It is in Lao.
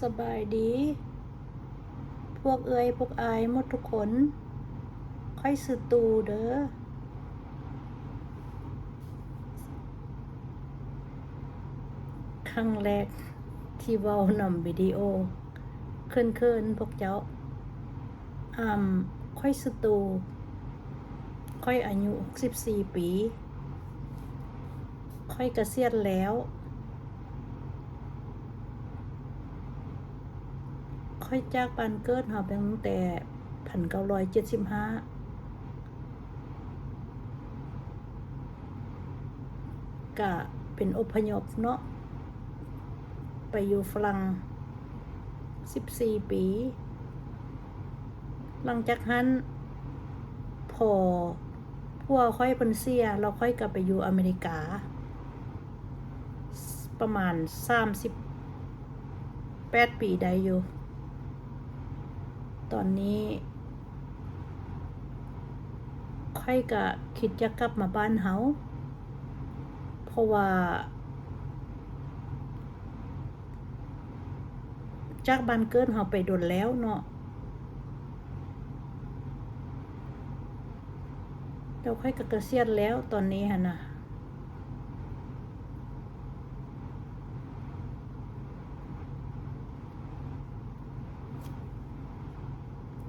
ສະບາຍດີ ພວກເອື້ອຍພວກອ້າຍໝົດທຸກຄົນ. ຂ້ອຍຊື່ຕູເດີ. ຄັ້ງແລກທີ່ເວົ້ານຳວິດີໂອ ເຂີນໆ ພວກເຈົ້າ. ອາ ຂ້ອຍຊື່ຕູ ຂ້ອຍອາຍຸຫົກສິບສີ່ປີ. ຂ້ອຍກະສຽນແລ້ວ. ຂ້ອຍຈາກບ້ານເກີດເຮົາຕັ້ງແຕ່ພັນເກົ້າຮ້ອຍເຈັດສິບຫ້າ ກະເປັນອົບພະຍົບເນາະ ໄປຢູ່ຝຣັ່ງສິບສີ່ປີ. ຫຼັງຈາກຫັ້ນ ພໍຜົວຂ້ອຍເພິ່ນເສຍ ແລ້ວຂ້ອຍກະໄປຢູ່ອາເມລິກາ ປະມານສາມສິບແປດປີໄດ້ຢູ່. ຕອນນີ້ຂ້ອຍກະຄິດຢາກກັບມາບ້ານເຮົາ ເພາະວ່າຈາກບ້ານເກີດເຮົາໄປດົນແລ້ວເນາະ ແລ້ວຂ້ອຍກະກະສຽນແລ້ວຕອນນີ້ຫັ້ນນະ.